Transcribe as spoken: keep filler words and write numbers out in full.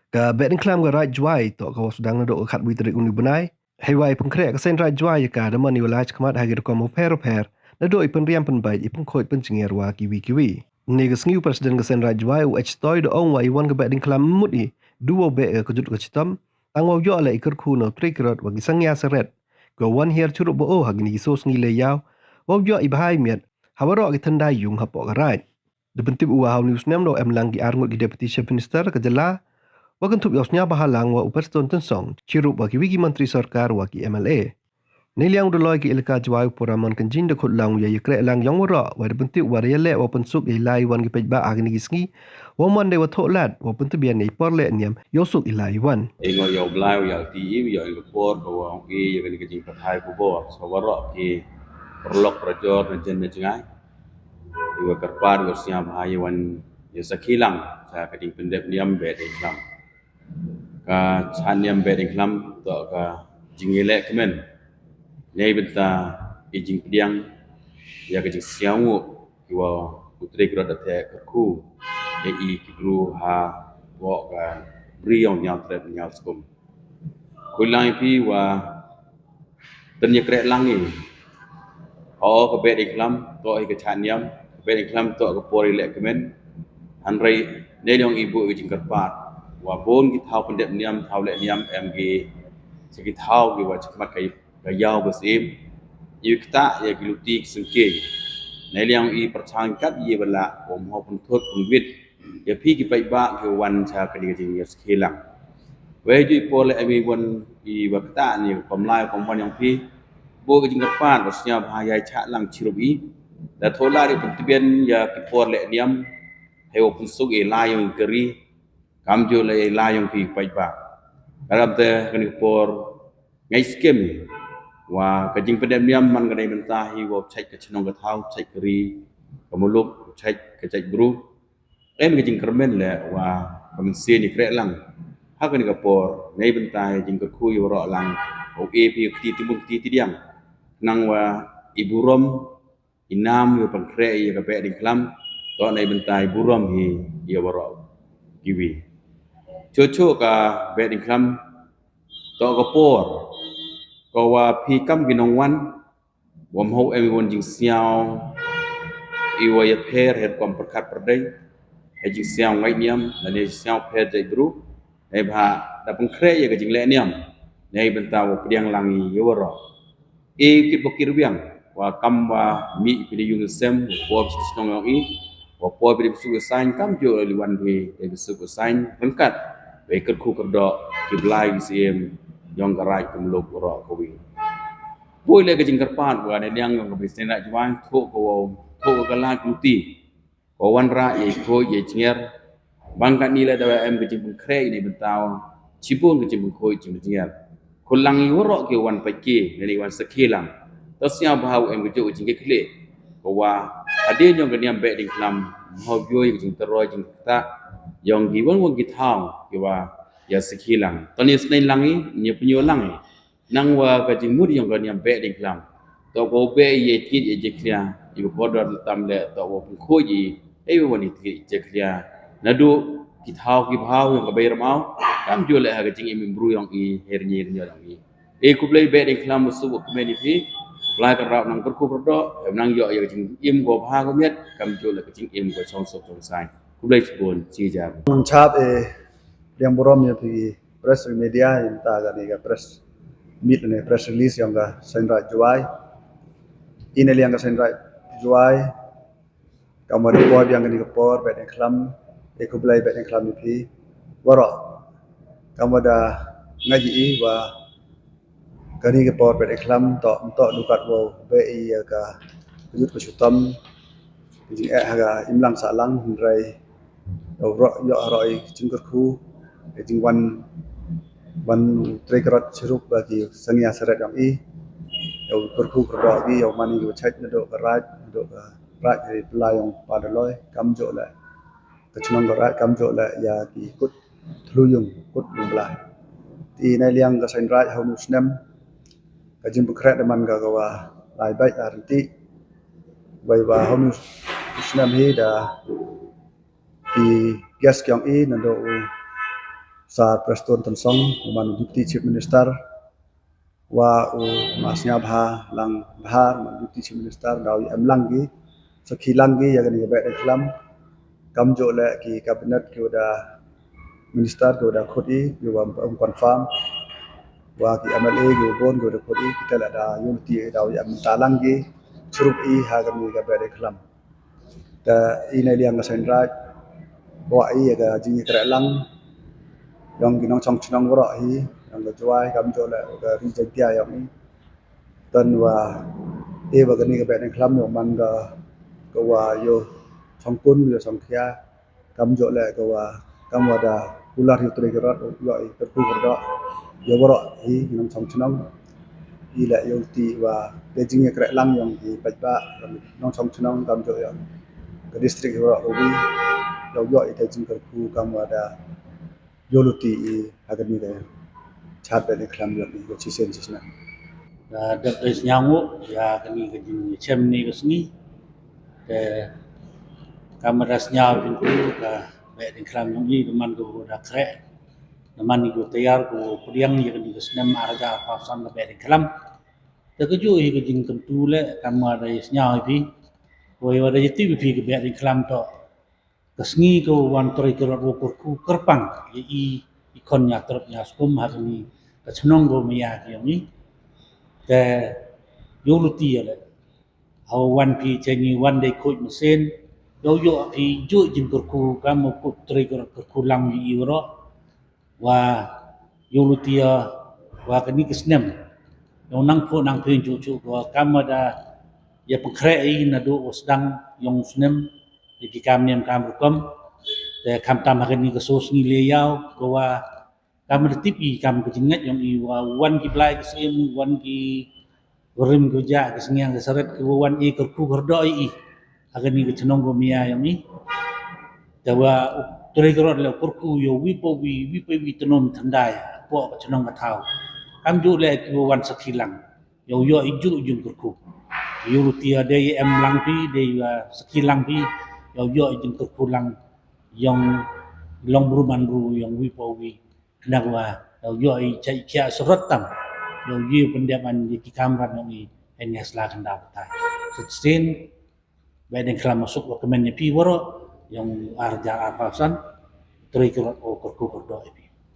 Ka Behdieñkhlam ka Raij Jowai toh ka wa sdang nadooh ka khatwi tarik uni u bnai. Heiwa i pynkhreh ka Seiñ Raij Jowai ya ka da man i wa lai chakhmat ha ki rukom wapher wapher, nadooh i pynriam pynbait, i pynkhuid pynjngiar wa kiwi kiwi. Ynne ka sngi u President ka Seiñ Raij Jowai u H. Toi da ong wa i wan ka Behdieñkhlam mut i du wow beh ka kjut ka chitom, tang wow yoh leh i kyrkhu na u Treikirot wa ki Sangnia Saret, ka wan hiar chirup ba o ha kini ki soo sngi le yaw, wow yoh i bha i miat ha waroh ki thyndai yung hapoh ka Raij. Da pyntip u wa ha uni u snem daw em lang ki ar ngut ki Deputy Chief Minister ka jylla wa kynthup yow sñiawbha lang wa u Prestone Tynsong chirup wa kiwi ki montri sorkar wa ki M L A. Neiliang u Dolloi ka Elaka Jowai u Puramon Kynjing da khut lang u ya i yakrehlang yong waroh, wa da pyntip u wa da yaleh wow pynsuk ya i lai i wan ki paidbah ha kini ki sngi, wow man de wa thoh lad wow pyntbian ya i por lehniam yow suk i lai i wan. I ngooh ya u Blai u ya ti i u ya i ka por ka wa ong i ya kani ka jingpathai khubor sa waroh ki paralok parajor na jen na jngai. I wa kyrpad i wa sñiawbha i wan ya sakhi lang cha ka jingpyndep niam Behdieñkhlam. Ka chah niam Behdieñkhlam toh ka jingyaleh kmen neibynta i jingpdiang ya ka jingsñiawnguh i wa u Treikirot da theh kyrkhu ya i ki bru ha wa ka bri yong Niaw Trep Niaw Skum. Khuid lang i phi wa tang yakrehlang i. O, ka Behdieñkhlam toh i ka chah niam, ka Behdieñkhlam toh ka por i leh kmen. Hynrei neiliang i buh i jingkyrpad wa bun ki thaw pyndep niam, thaw lehniam em ki sa ki thaw ki wa chakhmat ka, ka yaw ka syiem. I ktah ya ki luti ki sngewsih. Neiliang i pyrchang kat i wa lah wow pynthut pynwit ya phi ki paidbah ki wan cha kani ka jingyaskhi lang. Wei ju i por leh em i wan i wa ktah ni ka pamlai pamwan yong phi, buh ka jingkyrpad wa sñiawbha ya i chah lang chirup i. Da thoh lad i pyntbian ya ki por lehniam hei wow pynsuk i lai yong i kari, kamjooh leh i lai yong phi paidbah. Ka dang te kani ka por ngai skhem i wa ka jingpyndep niam man ka neibynta hi wow chait ka chnong ka thaw, chait kari, ka muluk, chait ka chait bru. Em ka jingkyrmen leh wa ka mynsiem i kreh lang ha kani ka por neibynta i jingkyrkhu i waroh lang, wow e phi ka kti tymmun kti tidiang. Nang wa i burom i nam i wa pynkhreh i ya ka Behdieñkhlam toh neibynta i burom hi ya waroh kiwi. Choh choh ka Behdieñkhlam toh ka por ka wa phi kam ki nongwan, wa mho em i wan jingsñiaw i wa yapher her kom pyrkhat pyrdei, hei jingsñiaw ngait niam, lane jingsñiaw pher jait bru, neibhah da pynkhreh ya ka jinglehniam neibynta wow pdiang lang i ya waroh. I kit bok kit rwiang wa kam wa mih phi da yung da sem, wa por phi da chnong yong i, wa por phi da suk da saiñ, kamjooh leh i wan phi da suk da saiñ ryngkat wei kyrkhu kyrdoh ki blai ki syiem yong ka raij ka muluk waroh kawi. Poi leh ka jingkyrpad wa neiliang yong ka President Raij Jowai, thoh ka wow, thoh ka lad luti, ka wanrah ya i khuid ya i jngiar. Bang katni leh da em ka jingpynkhreh i neibynta chibun ka jingpynkhuid jingpynjngiar. Khut lang i waroh ki wan pait ki ne i wan sakhi lang. Toh sñiawbha u em ka jooh ka jingkitkhlieh ka wa hadien yong ka niam Behdieñkhlam, mho yoh i ka jingtyrwa jingktah yong ki wan wan ki thaw ki wa ya sakhi lang. Toh ni sneiñ lang i, ni pynyoh lang i. Nang wa ka jingmut yong ka niam Behdieñkhlam toh ka wow beh i ya i kit ya i jakhlia, i wa kordor tam leh toh wow pynkhuid i, i wa wan i kit i jakhlia nadooh ki thaw ki bhaw yong ka Bei Rymaw, kamjooh leh ha ka jingim im bru yong i, her ni ni yong i. E khublei Behdieñkhlam wa suk wa kmen i phi, khublei ka rap nang kyrkhu kyrdoh, em nang yoh ya ka jingim ko bha ko miat, kamjooh leh ka jingim ko chong suk chong saiñ. Khublei chibun, chi jar. Nang chap e, liang burom ya phi press media, i ta ka ni ka press meet ne press release yong ka Seiñ Raij Jowai. I neiliang ka Seiñ Raij Jowai, kam wa da poi biang kani ka por Behdieñkhlam, e khublei Behdieñkhlam i phi waroh. Kam wa da ngai i wa kani ka por Behdieñkhlam toh, toh du kat wow beh i ya ka kjut ka chitom, ka jingeh ha ka imlang sahlang, hynrei yow roh, yoh roh i ka jingkyrkhu, ka jingwan, wan Treikirot chirup wa ki Sangnia Saret yong i. Yow kyrkhu kyrdoh ki, yow man i ki wa chait nadooh ka raij, nadooh ka raij, hei pynlai yong pa Dolloi, kamjooh leh ka chnong ka raij, kamjooh leh ya ki kut thlu yung, kut yung blai. Te neiliang ka Seiñ Raij ha uni u snem, ka jingpynkhreh da man ka ka wa lai bait lai ryntih. Wei wa ha uni u snem hi da ki guest yong i nadooh u Sir Prestone Tynsong, u man u Deputy Chief Minister, wa u Ma Sniawbhalang Dhar, man u Deputy Chief Minister, daw ya em lang ki, sakhi lang ki ya kani ka Behdieñkhlam. Kamjooh leh ki cabinet ki wa da, minister ki wa da khut i, ki wa em confirm, wa ki M L A ki wa boon ki wa da khut i, kita leh da yooluti daw ya em talang ki, chirup i ha kani ka Behdieñkhlam. Te i neiliang ka Seiñraij, wa i ya ka jingyakrehlang yong ki nongchong chnong waroh hi, yong ka Jowai, kamjooh leh ka Ri Jaiñtia yong i. Tangwa e wa kani ka Behdieñkhlam yow man ka, ka wa yow chongkun, yow chongkhia, kamjooh leh ka wa, kam wa da kular yow trei ki rot, yow i kyrkhu kyrdoh, yow waroh hi ki nongchong chnong. I leh yooluti wa da jingyakrehlang yong ki paidbah, yong nongchong chnong, kamjooh yong ka district waroh kawi, yow yoh i da jingkyrkhu kam wa da yooluti i ha kani ka chaad Behdieñkhlam yong i, yow chisien chisien. Da dep da sñiaw ngooh ya kani ka jingchem ni ka sngi. Te kam wa da sñiaw kyntu, ka Behdieñkhlam yong i da man ka wa da khreh, da man i ka wa tayar ka wa pdiang ya kani ka snem ar hajar arphaw san ka Behdieñkhlam. Te ka jooh hi ka jingkyntu leh kam wa da sñiaw i phi, wa da ya tip i phi ka Behdieñkhlam toh ka sngi ka wa wan trei ki rot wow kyrkhu kyrpang ya i, i khon ya trot ya skum ha kani ka chnong ka wa maya ki yong i. Te yooluti ya leh, hawa wan phi cha ngi wan dei khooid masien, yow yoh phi jooh jingkyrkhu kam wa kut trei ki rot kyrkhu lang ya i waroh. Wa yooluti ya wa kani ka snem yow nang pho nang phi jooh jooh ka wa kam wa da ya pynkhreh i nadooh wa sdang yong u snem, ya ki kam niam kam rukom. Te khamtam ha kani ka soo sngi le yaw ka wa kam da tip i kam ka jingngeit yong i wa wan ki blai ki syiem, wan ki warim ki wajah, ki sngiang ki saret ki wa wan i kyrkhu kyrdoh i ha kani ka chnong ka wa maya yong i. Te wa u trei ki rot leh u kyrkhu yow wi pa wi, wi pa wi tnum thyndai hapoh ka chnong ka thaw. Kamjooh leh ki wa wan sakhi lang, yow yoh i jooh jingkyrkhu. Yooluti ya dei ya em lang phi, dei ya sakhi lang phi, yow yoh i jingkyrkhu lang yong i longbru manbru yong wi pa wi. Khnang wa yow yoh i cha i khiah surok tam, yow yoh pyndep man ya ki kamram yong i hei ya sla khyndaw batai. Chisien, Behdieñkhlam wa suk wa kmen ya phi waroh yong ar hajar arphaw san, trei ki rot wow kyrkhu kyrdoh i.